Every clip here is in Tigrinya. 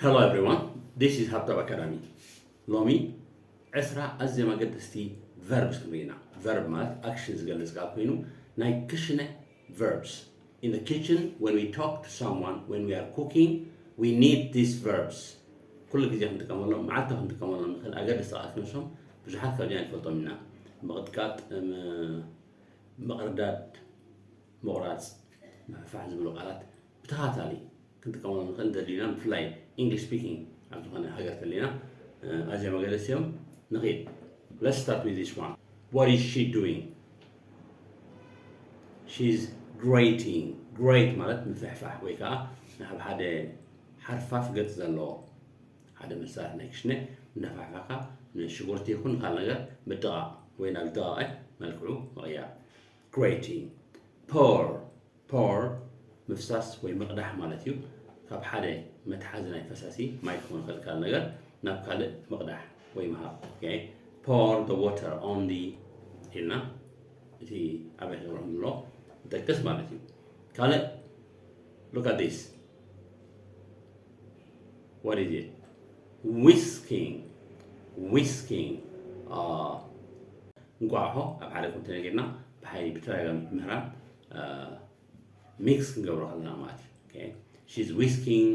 Hello everyone, this is ሃብታብ ኣካዳሚ። ሎሚ ዕስራ ኣዝዮም ኣገደስቲ verbs ክንርኢ ኢና። Verb ማለት ኣክሽን ዝገልጽ ቃል ኮይኑ ናይ ክሽነ verbs። In the kitchen, when we talk to someone, when we are cooking, we need these verbs. ኩሉ ግዜ ክንጥቀመሎም፣ መዓልታዊ ክንጥቀመሎም ንኽእል ኣገደስቲ ቃላት ኮይኖም ብዙሓት ካብዚኣ ንፈልጦም ኢና። ምቕጥቃጥ፣ ም- ምቕርዳድ፣ ምቑራጽ፣ ምሕፋሕ ዝብሉ ቃላት ብተኸታታሊ ክንጥቀመሎም ንኽእል እንተደሊና፣ ብፍላይ English speaking ኣብ ዝኾነ ሃገር ተሊና ኣዝዮም ኣገደስቲ እዮም። ንኺድ። Let's start with this one. What is she doing? She's grating. Grate ማለት ምፍሕፋሕ ወይ ከዓ ናብ ሓደ ሓርፋፍ ገጽ ዘለዎ ሓደ መሳርሒ ናይ ክሽነ እናፋሕፋሕካ ንሽጉርቲ ይኹን ካልእ ነገር ምድቓቕ ወይ ናብ ዝደቐቐ መልክዑ ምቕያር። Grating. Pour. Pour ምፍሳስ ወይ ምቕዳሕ ማለት እዩ። ካብ ሓደ መትሓዚ ናይ ፈሳሲ ማይ ክኾን ይኽእል ካልእ ነገር ናብ ካልእ ምቕዳሕ ወይ ምሃብ። Okay? Pour the water on the ኢልና እቲ ኣበይ ክገብሮ ዘሎ ንጠቅስ ማለት እዩ። ካልእ look at this. What is it? Whisking. Whisking. እንቋቑሖ ኣብ ሓደ ኮንቴነር ጌርና ብሓይሊ ብተደጋጋሚ ምህራም ሚክስ ክንገብሮ ከለና ማለት እዩ። Okay? She's whisking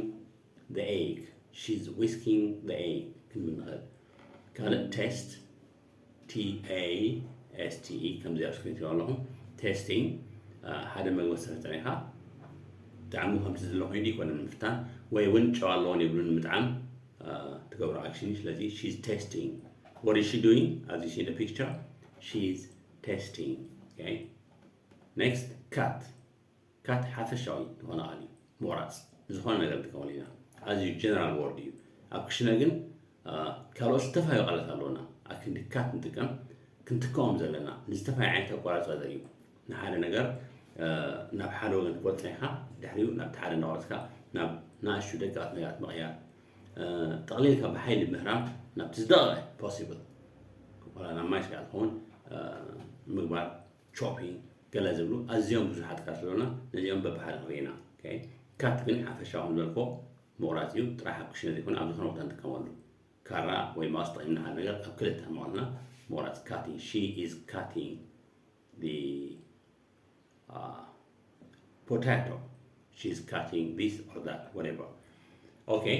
the egg. She's whisking the egg ክንብል ንኽእል። ካልእ taste. T A S T E ከምዚ ኣብ ስክሪን ትሪኦ ኣለኹም። Tasting ሓደ መግቢ ወሰኺ ጸኒኻ ጣዕሙ ከምቲ ዘሎ ኮይኑ ኣይኮነን ንምፍታን ወይ እውን ጨው ኣለዎን የብሉን ንምጥዓም ትገብሮ ኣክሽን እዩ። ስለዚ she's tasting. What is she doing? As you see in the picture, she's tasting. Okay? Next, cut. Cut ሓፈሻዊ ዝኾነ ቃል እዩ። ምቑራጽ ዝኾነ ነገር ንጥቀመሉ ኢና። ኣዝዩ ጀነራል ወርድ እዩ። ኣብ ክሽነ ግን ካልኦት ዝተፈላለዩ ቃላት ኣለውና። ኣክንዲ cut ንጥቀም ክንትከኦም ዘለና ንዝተፈላለየ ዓይነት ኣቆራርጻ እዩ። ንሓደ ነገር ናብ ሓደ ወገን ትቆርጽ ኢኻ፣ ድሕሪኡ ናብቲ ሓደ እናቆረጽካ ናብ ንኣሽቱ ደቀቕቲ ነገራት ምቕያር። ጠቕሊልካ ብሓይሊ ምህራም ናብቲ ዝደቐቐ possible ወላ ናብ ማይ ስጋ ዝኸውን ምግባር፣ chopping ገለ ዝብሉ ኣዝዮም ብዙሓት ቃላት ኣለውና። ነዚኦም በብሓደ ክንርኢ ኢና። cut ግን ሓፈሻዊ ዝበልኮ ምቑራጽ እዩ። ጥራሕ ኣብ ክሽነ ዘይኮነ ኣብ ዝኾነ ቦታ ንጥቀመሉ። ካራ ወይ መቐስ ተጠቒምና ሓደ ነገር ኣብ ክልተ መቐልና ምቑራጽ። Cutting. She is cutting the potato. She is cutting this or that, whatever. Okay.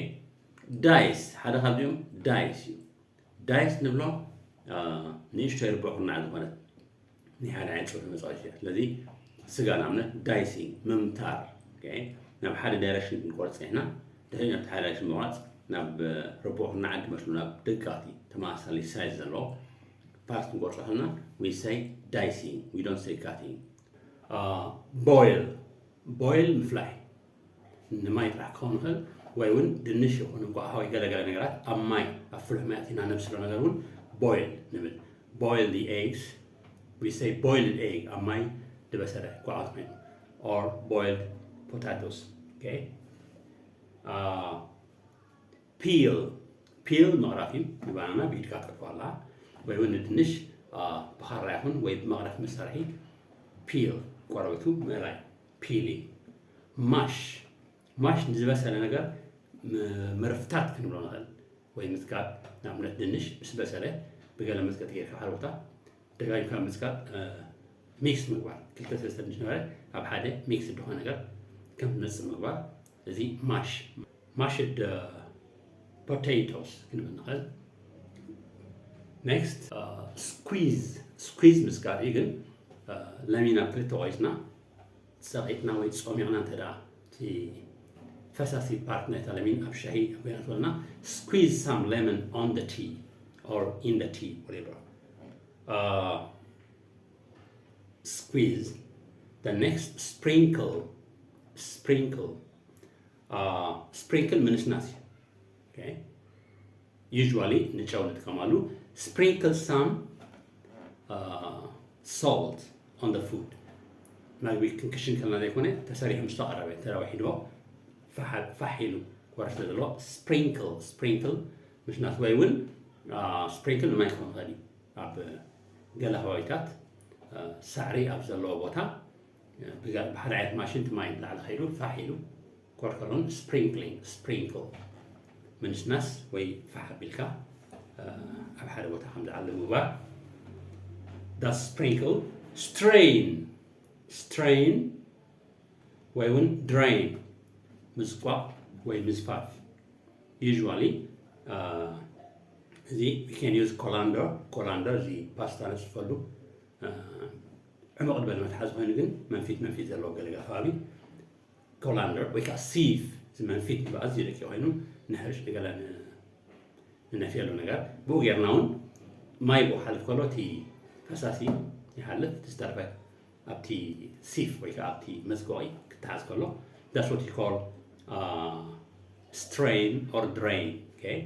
Dice ሓደ ካብዚኦም dice እዩ። Dice ንብሎ ንእሽቶ ርቡዕ ኩርናዕ ዝኾነት ናይ ሓደ ዓይነት ጸወታ መጻወቲ እያ። ስለዚ ስጋ ንኣብነት dicing ምምታር። Okay? ናብ ሓደ ዳይሬክሽን ክንቆርጽ ኢና። ድሕሪ ናብቲ ሓደ ዳይሬክሽን ምቑራጽ ናብ ርቡዕ ኩርናዕ ድመስሉ ናብ ደቀቕቲ ተመሳሳሊ ሳይዝ ዘለዎ ፓርት ክንቆርጾ ከለና we say dicing, we don't say cutting. Boil. Boil ምፍላይ። ንማይ ጥራሕ ክኸውን ይኽእል ወይ እውን ድንሽ ይኹን እንቋቑሖ ወይ ገለገለ ነገራት ኣብ ማይ ኣብ ፍሉሕ ማይ ኣእቲና ነብስሎ ነገር እውን boil ንብል። Boil the eggs. We say boiled egg ኣብ ማይ ዝበሰለ እንቋቑሖ ኮይኑ or boiled potatoes. Okay? Peel. Peel ምቕራፍ እዩ። ንባናና ብኢድካ ትቀርፎ ኣላ ወይ እውን ንድንሽ ብኻራ ይኹን ወይ ብመቕረፍ መሳርሒ peel ቆርበቱ ምእላይ። Peeling. Mash. Mash ንዝበሰለ ነገር ምርፍታት ክንብሎ ንኽእል ወይ ምጽቃጥ። ንኣብነት ድንሽ ምስ በሰለ ብገለ መጽቀጢ ጌርካ ሓደ ቦታ ደጋጊምካ ምጽቃጥ። ሚክስ ምግባር። ክልተ ሰለስተ ድንሽ ነበረ ኣብ ሓደ ሚክስ ዝኾነ ነገር ከም ዝመጽእ ምግባር። እዚ mash. Mashed potatoes ክንብል ንኽእል። Next, squeeze. Squeeze ምጽቃጥ እዩ ግን ለሚን ኣብ ክልተ ቆሪጽና ጸቒጥና ወይ ጾሚቕና እንተ ደኣ እቲ ፈሳሲ ፓርት ናይታ ለሚን ኣብ ሻሂ ኣብ ኮይና ትበልና squeeze some lemon on the tea or in the tea, whatever. Squeeze. The next, sprinkle. Sprinkle. Sprinkle ምንስናስ እዩ። Usually ንጨው ንጥቀማሉ። Sprinkle some salt on the food. መግቢ ክንክሽን ከለና ዘይኮነ ተሰሪሑ ምስ ተቐረበ ተረዋሒዶ ፋሕ ኢሉ ክወርድ ስለ ዘለዎ sprinkle. Sprinkle ምሽናት ወይ እውን sprinkle ንማይ ክኸውን ይኽእል እዩ። ኣብ ገለ ከባቢታት ሳዕሪ ኣብ ዘለዎ ቦታ ብሓደ ዓይነት ማሽን እቲ ማይ ንላዕሊ ከይዱ ፋሕ ኢሉ ክወርድ ከሎ sprinkling, sprinkle. ምንስናስ ወይ ፋሕ ኣቢልካ ኣብ ሓደ ቦታ ከም ዝዓለ ምግባር። That's sprinkle። Strain፣ strain ወይ እውን drain፣ ምዝቋቕ ወይ ምዝፋፍ። Usually እዚ we can use colander። Colander እዚ ፓስታ ነፅፈሉ ዕሙቕ ዝበለ መትሓዚ ኮይኑ ግን መንፊት መንፊት ዘለዎ ገለገለ ከባቢ colander ወይ ከዓ sieve፣ እዚ መንፊት ንብኣዝ ዝደቂ ኮይኑ ንሕርሽ ንገለ ንነፍየሉ ነገር ብኡ ጌርና እውን ማይ ብኡ ሓልፍ ከሎ እቲ ፈሳሲ ይሓልፍ፣ እቲ ዝተረፈ ኣብቲ sieve ወይ ከዓ ኣብቲ መዝቆቒ ክተሓዝ ከሎ። That's what you call strain or drain። Okay?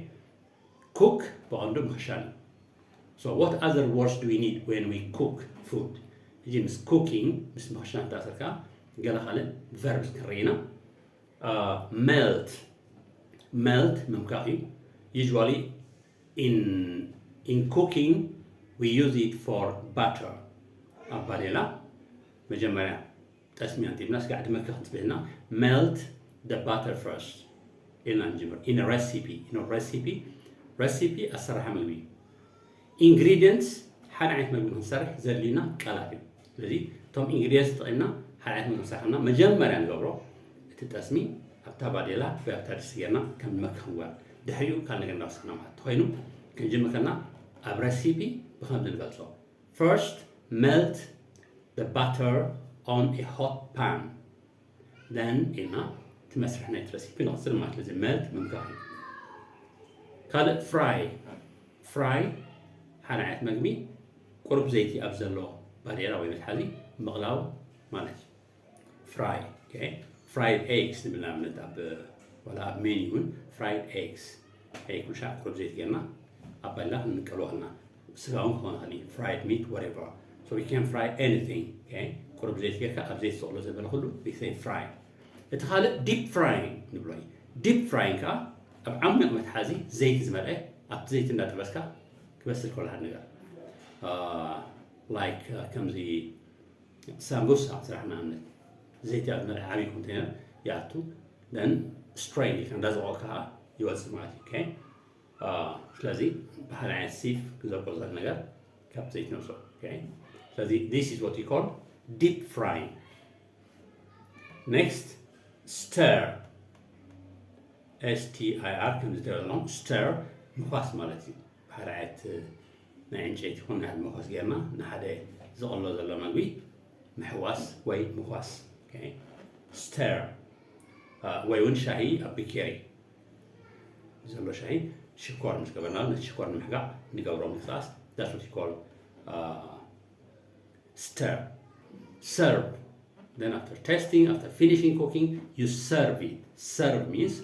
Cook ብቐንዱ ምኽሻን እዩ። So what other words do we need when we cook food? እዚ ምስ cooking ምስ ምኽሻን ተኣሰርካ ገለ ካልእ verbs ክንርኢ ኢና። Melt፣ melt ምምካኽ እዩ። Usually in in cooking we use it for butter። ኣብ ባዴላ መጀመርያ ጠስሚ ኣንጢብና ስጋዕ ድመክኽ እንፅበልና። Melt the butter first ኢልና ንጅምር። In a recipe፣ in a recipe፣ recipe ኣሰራርሓ ምግቢ። Ingredients ሓደ ዓይነት ምግቢ ንክንሰርሕ ዘድልዩና ቃላት እዮም። ስለዚ እቶም ingredients ተጠቂምና ሓደ ዓይነት ምግቢ ክንሰርሕ ከለና መጀመርያ ንገብሮ እቲ ጠስሚ ኣብታ ባዴላ ወይ ኣብታ ድስቲ ጌርና ከም ንመክኽ ምግባር፣ ድሕሪኡ ካልእ ነገር እንዳወሰድና ማለት ተኮይኑ ክንጅምር ከለና ኣብ recipe ብከምዚ ንገልፆ። First, melt the butter on a hot pan. Then ኢልና እቲ መስርሕ ናይቲ recipe ንቕፅል ማለት እዩ። Melt ምምካኽ እዩ። ካልእ fry፣ fry ሓደ ዓይነት መግቢ ቁሩብ ዘይቲ ኣብ ዘሎ ባዴላ ወይ መትሓዚ ምቕላው ማለት እዩ። Fry፣ okay? Fried eggs ንብል ንኣብነት ኣብ ዋላ ኣብ menu እውን fried eggs፣ egg ምሻ ቁሩብ ዘይቲ ጌርና ኣብ ባዴላ ክንቀልዎ ከለና ስጋ እውን ክኾን ይኽእል እዩ። Fried meat, whatever። So we can fry anything። Okay? ቁሩብ ዘይት ጌርካ ኣብ ዘይት ዝቕሎ ዘበለ ኩሉ we say fry። እቲ ካልእ deep frying ንብሎ እዩ። Deep frying ከዓ ኣብ ዓሚቕ መትሓዚ ዘይቲ ዝመልአ ኣብቲ ዘይቲ እንዳጠበስካ ክበስል ከሎ ሓደ ነገር like ከምዚ ሳምቡሳ ስራሕ ንኣብነት ዘይቲ ኣብ ዝመልአ ዓብዪ ኮንቴነር ይኣቱ። Then strain ኢልካ እንዳዘቆልካ ከዓ ይወፅእ ማለት እዩ። Okay? ስለዚ ብሓደ ዓይነት sieve ክዘቆ ዘሎ ነገር ካብ ዘይት ነውፅኦ። Okay? ስለዚ this is what you call deep frying። Next, stir። S T I R ከም ዝተበሎም stir ምኳስ ማለት እዩ። ብሓደ ዓይነት ናይ ዕንጨይቲ ይኹን ናይ መኳስ ጌርና ንሓደ ዝቕሎ ዘሎ መግቢ ምሕዋስ ወይ ምኳስ። Okay? Stir ወይ እውን ሻሂ ኣብ ብኬሪ ዘሎ ሻሂ ሽኮር ምስ ገበርና ነቲ ሽኮር ንምሕጋቕ ንገብሮ ምንቅስቃስ that's what you call stir። Serve። Then after tasting, after finishing cooking, you serve it. Serve means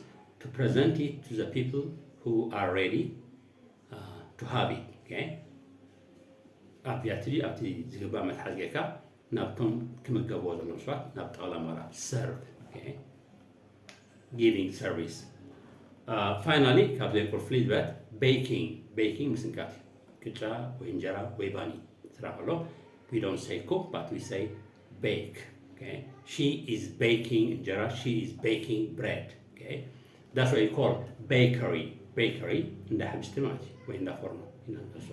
to present it to the people who are ready uh, to have it. Okay? ኣብቲ ኣብቲ ዝግባእ መትሓዝ ጌርካ ናብቶም ክምገብዎ ዘለዎም ሰባት ናብ ጠቕላ ምቕራብ። Serve። Okay? Giving service. Finally ካብ ዘይቁር ፍልይ ዝበለት baking። Baking ምስንካት እዩ። ቅጫ ወይ እንጀራ ወይ ባኒ ስራሕ ከሎ we don't say cook but we say bake። Okay? She is baking እንጀራ፣ she is baking bread። Okay? That's what you call bakery። Bakery እንዳ ሕብስቲ ማለት እዩ ወይ እንዳ ፎርኖ ኢና ንገልጾ።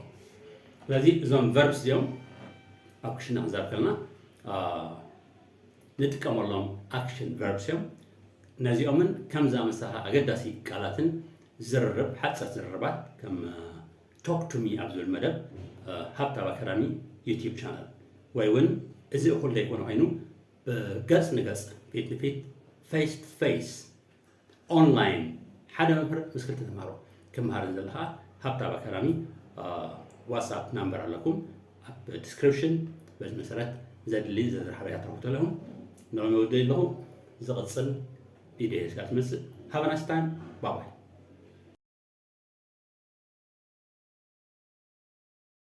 ስለዚ እዞም verbs እዚኦም ኣብ ክሽና ክንዛረብ ከለና ንጥቀመሎም action verbs እዮም። ነዚኦምን ከም ዝኣመሰኻ ኣገዳሲ ቃላትን ዝርርብ ሓፀር ዝርርባት ከም talk to me ኣብ ዝብል መደብ ሃብታብ ኣካዳሚ YouTube channel ወይ እውን እዚ እኹል ዘይኮነ ኮይኑ ብገፅ ንገፅ ፊት ንፊት face to face online ሓደ መምህር ምስ ክልተ ተምሃሮ ክምሃር ዘለኻ ሃብታብ ኣካዳሚ WhatsApp number ኣለኩም ኣብ description። በዚ መሰረት ዘድሊ ዝርዝር ሓበሬታ ትረኽቡ ኣለኹም። ንሎሚ ወደይ ኣለኹ። ዝቕፅል ቪድዮ ስጋ ትመፅእ። Have a nice time. Bye bye።